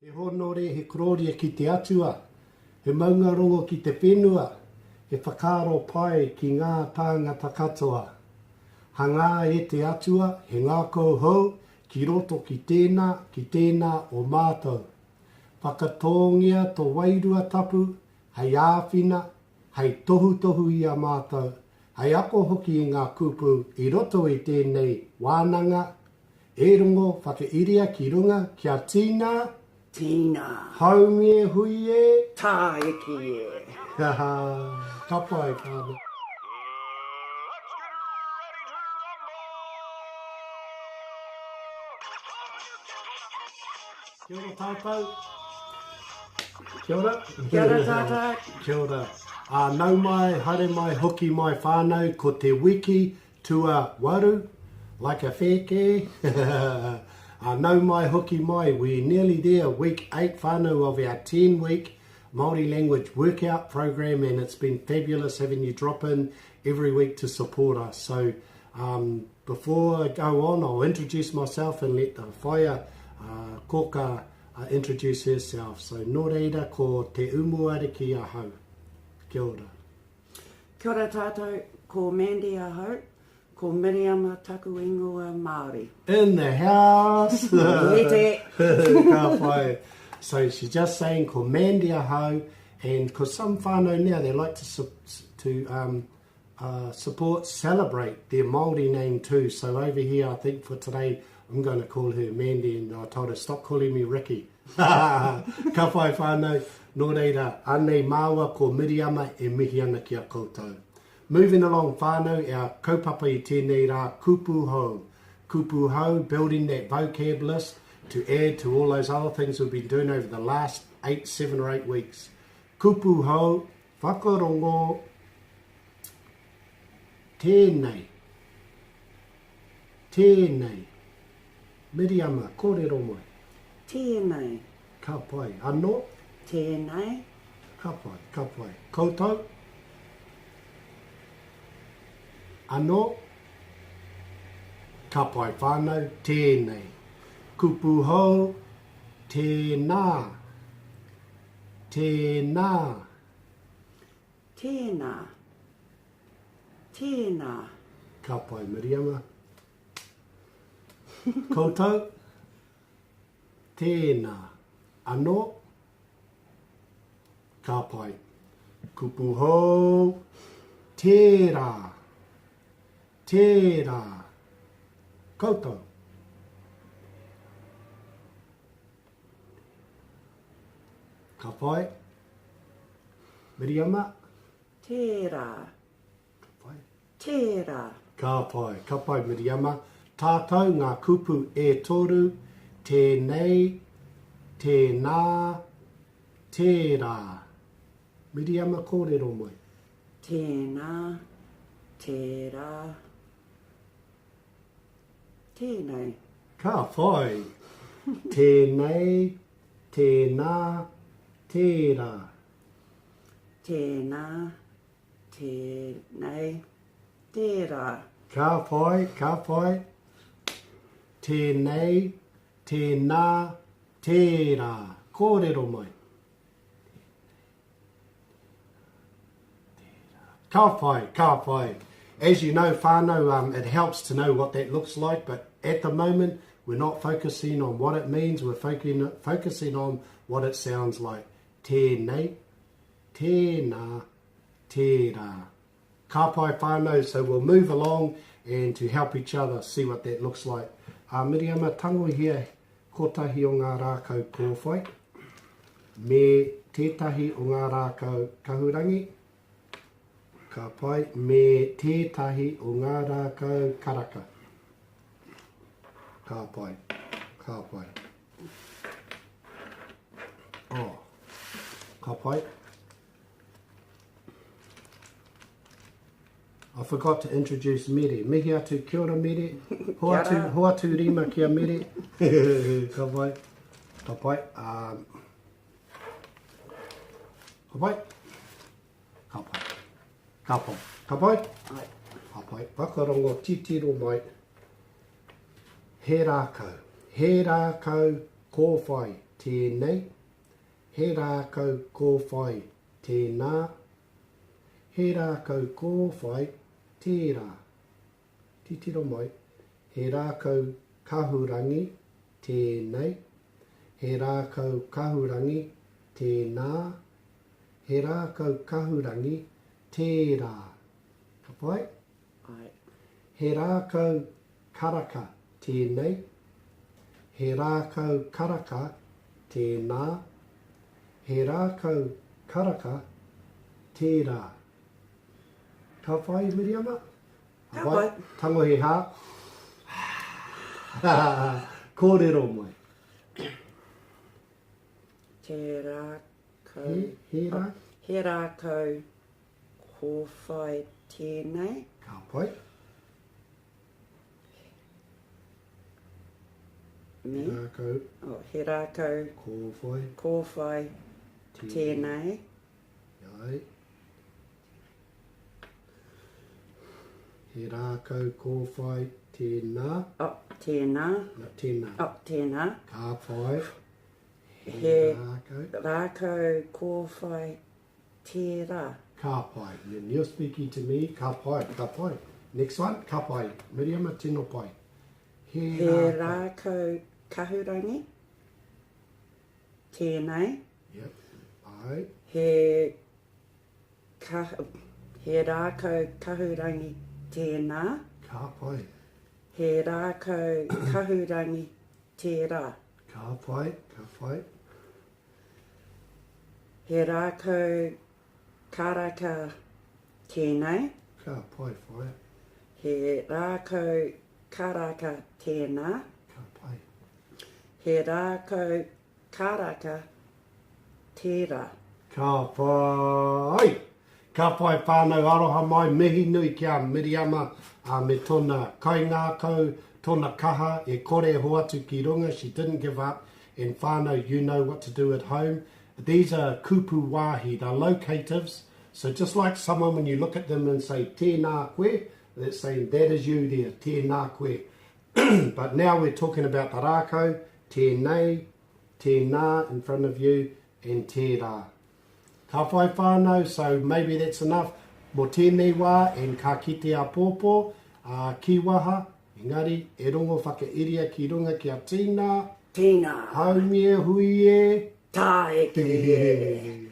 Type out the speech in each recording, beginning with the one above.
He hōnore, he korōria ki te Atua, he maungarongo ki te whenua, he whakaaro pai ki ngā tāngata katoa. Hangā e te Atua he ngākau hou ki roto ki tēnā, ki tēnā o mātou. Whakatōngia to Wairua Tapu hei āwhina, hei tohutohu i a mātou, hei ako hoki i ngā kupu i roto i tēnei wānanga, E rongo, whakairia ki runga kia tīna. Tīna. Haumi e hui e. Tāiki e. Haha, ka pai whānau. Kia ora tātou. Kia ora. Kia ora tātou. Kia ora. Ā, nau mai, haere mai, hoki mai whānau, ko te wiki Tua waru, like a whēkē. Ā, nau mai hoki mai, we're nearly there, week 8 whānau of our 10 week Māori language workout program and it's been fabulous having you drop in every week to support us. So um, before I go on, I'll introduce myself and let the whaea uh, Koka uh, introduce herself. So nō reira ko Te Umuariki ahau. Kia ora. Kia ora tātou, ko Mandy ahau, ko Miriama taku ingoa Māori. In the house! Rite! Ka pai. So she's just saying ko Mandy ahau, and cause some whānau now, they like to, to um, uh, support, celebrate their Māori name too. So over here, I think for today, I'm going to call her Mandy, and I told her, stop calling me Ricky. Ka pai whānau, nō reira, anei māua ko Miriama e mihi ana ki a koutou. Moving along whānau, our kaupapa i tēnei rā, kupu hou. Kupu hou, building that vocab list to add to all those other things we've been doing over the last 8, 7 or 8 weeks. Kupu hou, whakarongo, tēnei, tēnei. Miriama, kōrero mai. Tēnei. Ka pai. Anō? Tēnei. Ka pai, ka pai. Koutou? Anō? Ka pai whānau, tēnei. Kupu hou, tēnā. Tēnā. Tēnā. Tēnā. Ka pai, Miriama. Koutou, tēnā. Anō, ka pai. Kupu hou, tērā. Tērā. Koutou. Ka pai. Miriama. Tērā. Ka pai. Tērā. Ka pai, ka pai Miriama. Tātou ngā kupu e toru, tēnei, tēnā, tērā. Miriama kōrero mai. Tēnā, tērā, tēnei. Ka pai. Tēnei, tēnā, tērā. Tēnā, Tēnei, tērā. Ka pai, ka pai. Tēnei, tēnā, tērā. Kōrero mai. Ka pai, ka pai. As you know, whānau, um, it helps to know what that looks like, but at the moment, we're not focusing on what it means, we're focusing, focusing on what it sounds like. Tēnei, Tēnā, tērā. Ka pai whānau, so we'll move along and to help each other see what that looks like. A Miriama, tangohia kotahi o ngā rākau kōwhai me tētahi o ngā rākau kahurangi, ka pai, me tētahi o ngā rākau karaka. Ka pai, ka pai. Oh, ka pai. I forgot to introduce Mere. Mihi atu, kia ora Mere. Hoatu, hoatu rima ki a Mere. ka pai. Ka pai. Um, ka pai. Ka pai. Ka pai. Ka pai? Ai. Ka pai. Whakarongo titiro mai. He rākau. He rākau kōwhai. tēnei, he rākau kōwhai tēnā, he rākau kōwhai tērā. Titiro mai, he rākau kahurangi tēnei, he rākau kahurangi tēnā, he rākau kahurangi tērā. Ka pai? Āe. He rākau karaka tēnei, he rākau karaka tēnā, he rākau karaka tērā. Ka whai, Miriama? Ka whai. Tango he hā. Kōrero mai. Te rākau. He, he rā? He rākau kōwhai tēnei. Ka pai. Me. He rākau. Oh, he rākau. Kōwhai. Kōwhai tēnei. Ai. He rākau kōwhai tēnā. Oh, tēnā. No, tēnā. Oh, tēnā. Ka pai. He, he rākau. Rākau kōwhai tērā. Ka pai. And you're speaking to me. Ka pai, ka pai. Next one, ka pai. Miriama, tino pai. He, he rākau. rākau kahurangi. Tēnei. Yep. Ai. He, ka, he rākau kahurangi tēnā. Ka pai. He rākau kahurangi tērā. Ka pai, ka pai. He rākau karaka tēnei. Ka pai, whaea. He rākau karaka tēnā. Ka pai. He rākau karaka tērā. Ka pai! Ka pai whānau aroha mai, mihi nui ki a Miriama me tona kaingākau, tona kaha e kore e hoatu ki runga, she didn't give up, and whānau you know what to do at home. These are kupu wāhi, they're locatives, so just like someone when you look at them and say tēnā koe, that's saying that is you there, tēnā koe. But now we're talking about the rākau, tēnei, tēnā in front of you, and tērā. Ka whai whānau, so maybe that's enough mō tēnei wā and ka kite āpōpō, ā, kīwaha, engari e rongo whakairia ki runga kia tīna. Tīna. Haumie hui e. Tāeke e.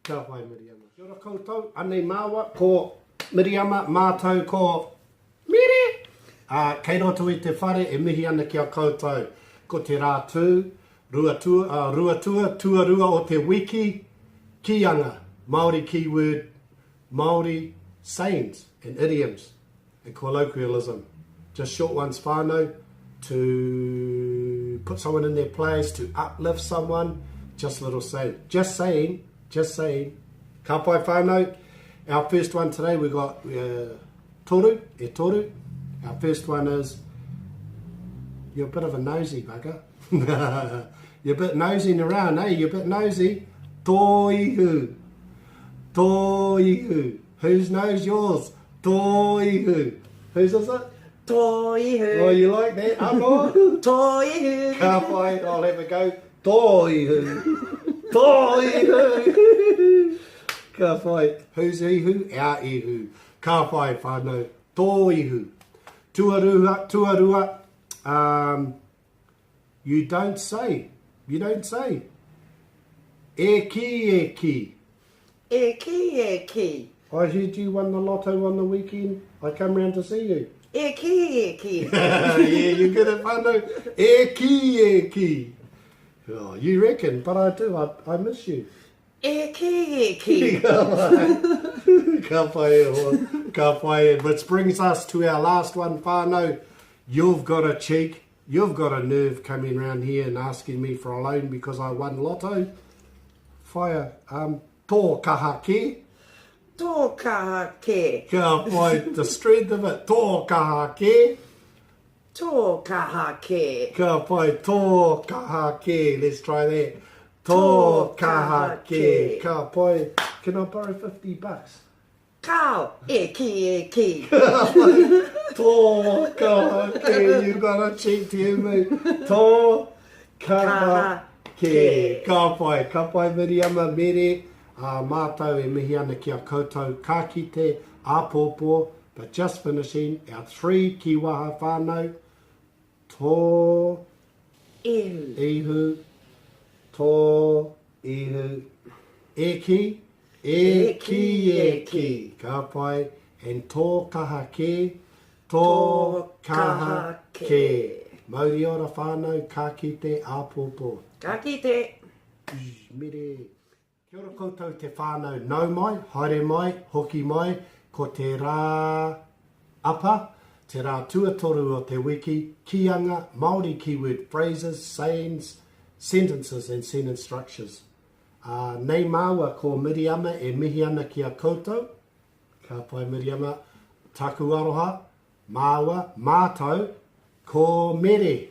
Ka whai Miriama. Kia ora koutou, anei māua ko Miriama, mātou ko Mere! Ā, kei roto i te whare e mihi ana ki a koutou. Ko te rā tū, rua tua, ā, rua tua, tuarua o te wiki, kīanga, Māori keyword, Māori sayings and idioms and colloquialism. Just short ones whānau, to put someone in their place, to uplift someone, just little saying. Just saying, just saying. Ka pai whānau. Our first one today, we got uh, toru, e toru. Our first one is, you're a bit of a nosy bugger. you're a bit nosing around, eh? You're a bit nosy. Tō ihu. Tō ihu. Whose nose yours? Tō ihu. Whose is it? Tō ihu. Oh, you like that? Ano? Tō ihu. Ka pai, I'll have a go. Tō ihu. Tō ihu. Ka pai. Whose ihu? Our ihu. Ka pai, whānau. Tō ihu. Tuarua, tuarua, um, you don't say. You don't say. E ki, e ki. E ki, e ki. I heard you won the lotto on the weekend. I come round to see you. E ki, e ki. yeah, you get it, whānau. E ki, e ki. Oh, you reckon, but I do. I, I miss you. E ki, e ki. Ka pai e hoa. Ka pai e. Which brings us to our last one, whānau. You've got a cheek. You've got a nerve coming round here and asking me for a loan because I won lotto. Whaia, um, tō kaha kē. Tō kaha kē. Ka pai, the strength of it. Tō kaha kē. Tō kaha kē. Ka pai, tō kaha kē. Let's try that. Tō kaha kē. Ka pai. Can I borrow 50 bucks? Kāo, e kī, e kī. Tō kaha kē. You've got a cheek to me. Tō kaha Kaha Kē. Ka pai, ka pai Miriama, Mere, ā, mātou e mihi ana ki a koutou, ka kite āpōpō, but just finishing our three kīwaha whānau, tō. Ihu. Ihu, tō ihu, e kī, e kī, e kī, ka pai, and tō kaha kē, tō kaha kē. Mauri ora whānau, ka kite āpōpō. Ka kite! Mere. Kia ora koutou te whānau, nau mai, haere mai, hoki mai, ko te rā apa, te rā tuatoru o te wiki, kīanga, Māori keyword phrases, sayings, sentences and sentence structures. Ā, nei māua ko Miriama e mihi ana ki a koutou, ka pai Miriama, taku aroha, Māua, mātou, ko Mere.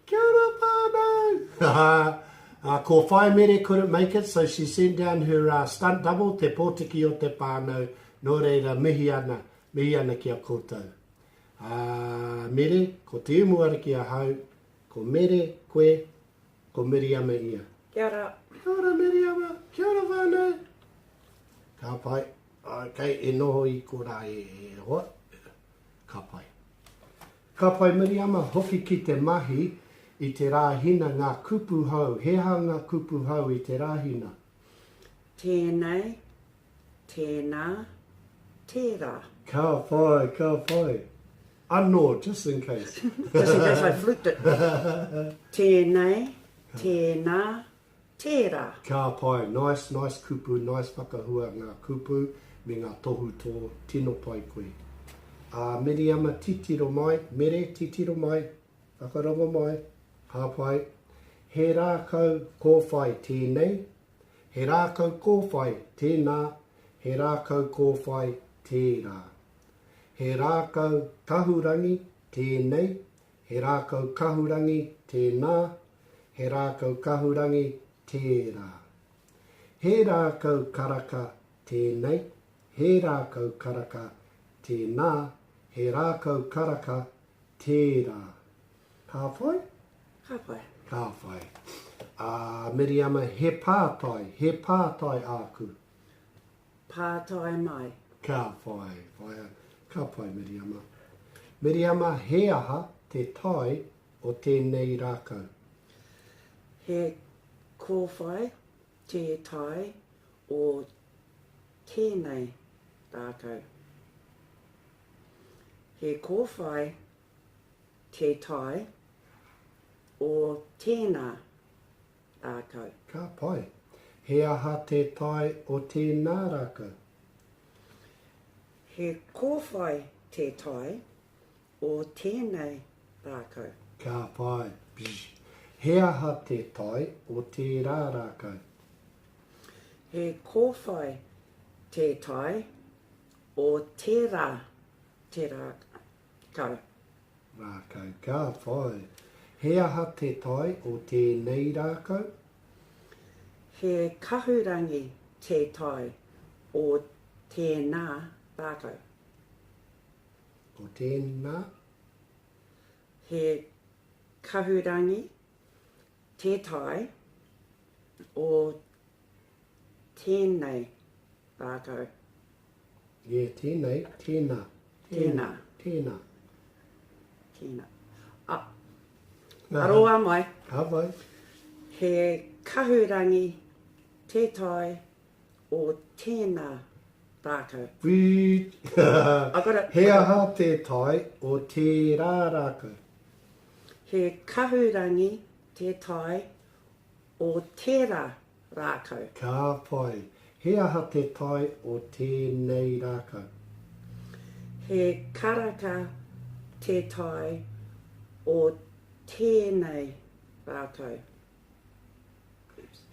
Kia ora whānau! Uh, ko Whai Mere couldn't make it, so she sent down her uh, stunt double, te pōtiki o te whānau, nō reira, mihi ana, mihi ana ki a koutou. Uh, Mere, ko Te Umuariki ahau, ko Mere, koe, ko Miriama ia. Kia ora. Kia ora Miriama, kia ora whānau. Ka pai. Okay, e noho i korā e hoa. Ka pai. Ka pai Miriama, hoki ki te mahi i te Rāhina ngā kupu hou. He aha ngā kupu hou i te Rāhina? Tēnei, tēnā, tērā. Ka pai, ka pai. Anō, just in case. Just in case I fluked it. Tēnei, tēnā, Tērā. Ka pai, nice, nice kupu, nice whakahua ngā kupu me ngā tohutō, tino pai koe. Ā, Miriama titiro mai, Mere titiro mai, whakarongo mai, ka pai. He rākau kōwhai tēnei, he rākau kōwhai tēnā, he rākau kōwhai tērā. He rākau kahurangi tēnei, he rākau kahurangi tēnā, He rākau kahurangi tērā. He rākau karaka tēnei, he rākau karaka tēnā, he rākau karaka tērā. Ka whai? Ka whai. Ka whai. Ā, Miriama, he pātai, he pātai āku. Pātai mai. Ka whai, whaia. Ka pai, Miriama. Miriama, he aha te tae o tēnei rākau? He kōwhai te tae o tēnei rākau. He kōwhai te tae o tēnā rākau. Ka pai. He aha te tae o tēnā rākau? He kōwhai te tae o tēnei rākau. Ka pai. Bzz. He aha te tae o tērā rākau? He kōwhai te tae o tērā te rākau. Rākau. Ka pai. He aha te tae o tēnei rākau? He kahurangi te tae o tēnā rākau. Ko tēnā. He kahurangi te tae o tēnei rākau. Yeah, tēnei, tēnā. Tēnā. Tēnā. Tēnā. A, aroha mai. Ka pai. He kahurangi te tae o tēnā rākau. Wheet! I got it. He aha te tae o tērā rākau? He kahurangi te tae o tērā rākau. Ka pai. He aha te tae o tēnei rākau? He karaka te tae o tēnei rākau.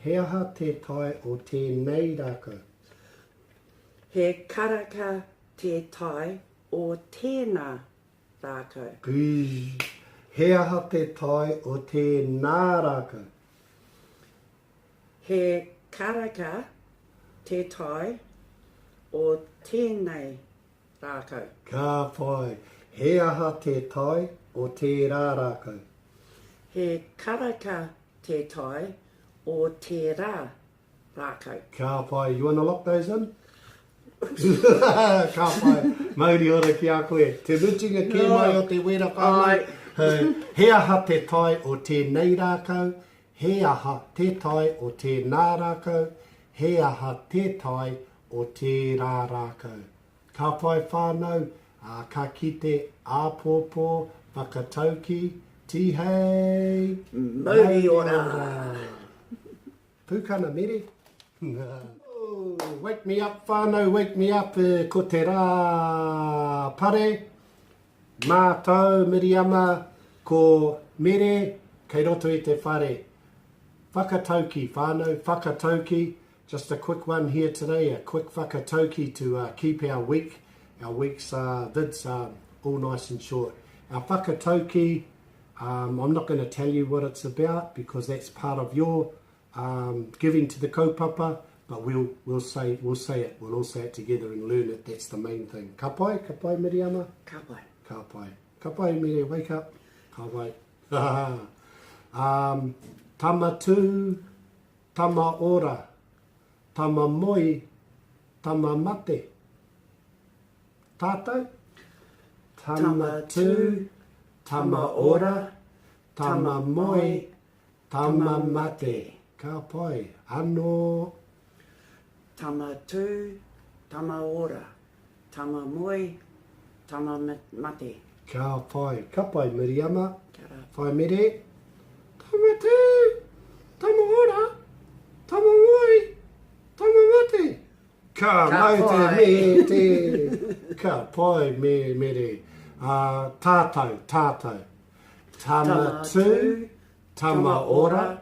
He aha te tae o tēnei rākau? He karaka te tae o tēnā rākau. Gzz. He aha te tae o tēnā rākau? He karaka te tae o tēnei rākau. Ka pai. He aha te tae o tērā rākau? He karaka te tae o tērā rākau? Ka pai. You wanna lock those in? Ka pai. Mauri ora ki a koe. Te mutunga kē mai o te wera whānau. He aha te tae o tēnei rākau? He aha te tae o tēnā rākau? He aha te tae o tērā rākau? Ka pai whānau, ā, ka kite āpōpō, whakatauki, tihei! Mauri ora! Pūkana Mere. Oh, wake me up whānau, wake me up, ko te rā pare, mātou, Miriama, ko Mere, kei roto i te whare. Whakatauki whānau, whakatauki, just a quick one here today, a quick whakatauki to uh, keep our week, our week's uh, vids uh, all nice and short. Our whakatauki, um, I'm not going to tell you what it's about because that's part of your um, giving to the kaupapa, but we'll, we'll, say, we'll say it. We'll all say it together and learn it. That's the main thing. Ka pai? Ka pai, Miriama? Ka pai. Ka pai. Ka pai, Mere, wake up. Ka pai. um, tama tū, tama ora, tama moe, tama mate. Tātou? Tama tū, tama ora, tama moe, tama mate. Ka pai. Anō. Tama tū, tama ora, tama moe, tama mate. Ka pai. Ka pai, Miriama. Kia ora. Whai mere. Tama tū, tama ora, tama moe, tama mate. Ka mau te me te. Ka pai me mere. Uh, tātou, tātou. Tama tū, tama ora,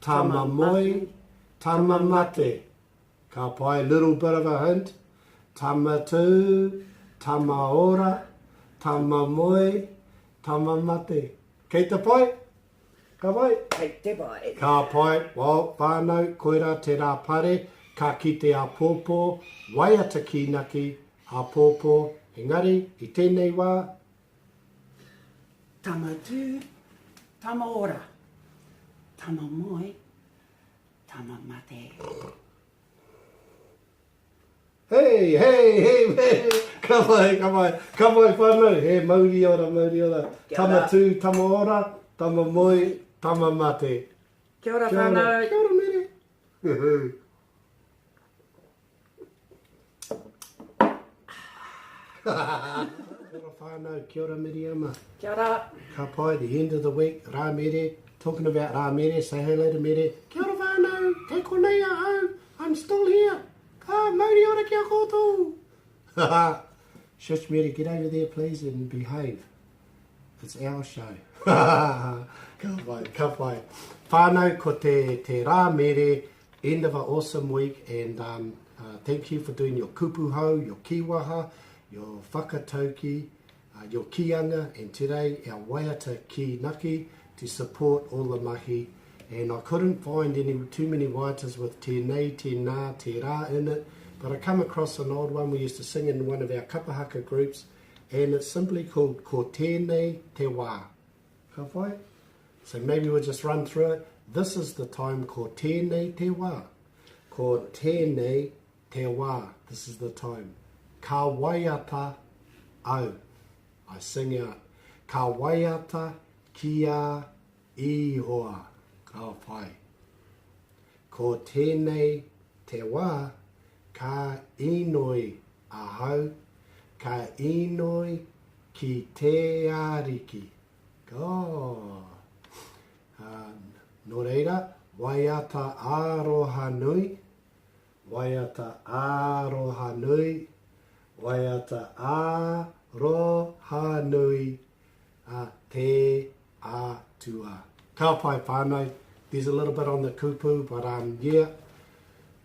tama moe, tama mate. Ka pai, little bit of a hint. Tama tū, tama ora, tama moe, tama mate. Kei te pai? Ka pai? Kei te pai. Ka pai. Well, whānau, koirā te rā pare, ka kite āpōpō, waiata kīnaki, āpōpō, engari, i tēnei wā, Tama tū, tama ora, tama moe, tama mate. Hey, hey, hey, hey, ka pai, ka pai, ka pai whanau, he mauri ora, mauri ora. Kia Tama ora. tū, tama ora, tama moe, tama mate. Kia ora Kia ora, whanau. kia ora mere. Kia ora whanau, kia ora Miriama. Kia ora. Ka pai, the end of the week, Rā Mere, talking about Rā Mere, say hello to Mere. Kia ora whanau, kei konei ahau, I'm still here. Ka mauri ora ki a koutou. Shush Mere, get over there please and behave. It's our show. ka pai, ka pai. Whānau, ko te, te Rā Mere, end of an awesome week and um, uh, thank you for doing your kupu hou, your kiwaha, your whakatauki, uh, your kianga, and today our waiata ki naki to support all the mahi. And I couldn't find any too many waitas with te nei, te nā, te rā in it, but I come across an old one we used to sing in one of our kapahaka groups, and it's simply called Ko Tēnei Te Wā. Ka whai? So maybe we'll just run through it. This is the time ko tēnei te wā. Ko tēnei te wā. This is the time. Ka waiata au. I sing out. Ka waiata ki a Ihoa. Ka whai. Ko tēnei te wā, ka inoi ahau, ka inoi ki te Ariki. Ko. Uh, nō reira, waiata aroha nui, waiata aroha nui, waiata aroha nui a te Atua. Ka pai whānau, there's a little bit on the kupu, but um, yeah,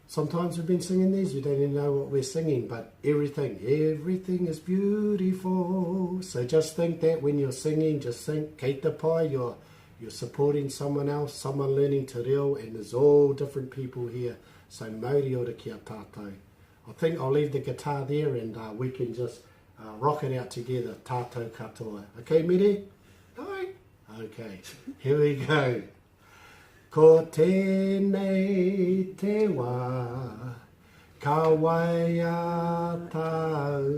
sometimes we've been singing these, we don't even know what we're singing, but everything, everything is beautiful. So just think that when you're singing, just think, kei te pai, you're, you're supporting someone else, someone learning te reo, and there's all different people here. So mauri ora ki a tātou. I think I'll leave the guitar there and uh, we can just uh, rock it out together, tātou katoa. Okay, Mere? Hi. Okay, here we go. Ko tēnei te wā, ka waiata au,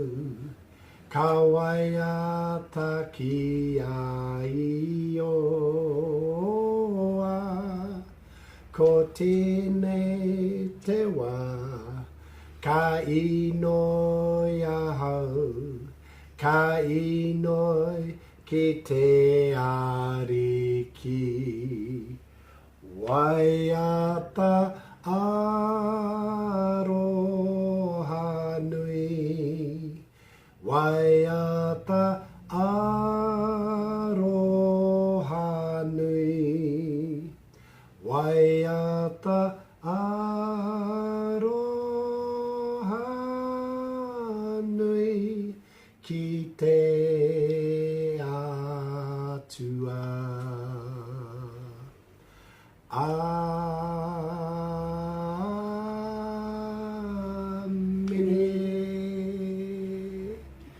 ka waiata ki a Iowa. Ko tēnei te wā, ka inoi ahau, ka inoi Ki te Ariki. Waiata aroha nui. Waiata aroha nui. Waiata aroha nui. Ki te Atua. Amine.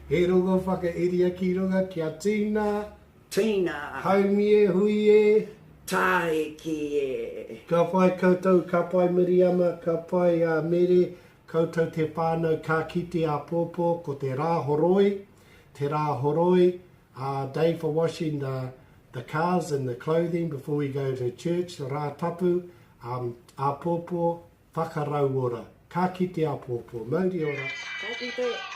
He rongo whakairia ki runga kia tina. Tina. Haumi e hui e. Tāiki e. Ka pai koutou, ka pai Miriama, ka pai a Mere, Koutou te whānau ka kite āpōpō ko te rā horoi, te rā horoi, uh, day for washing the, the cars and the clothing before we go to church, rā tapu, um, āpōpō, whakarauora. Ka kite āpōpō. Mauri ora. Ka kite.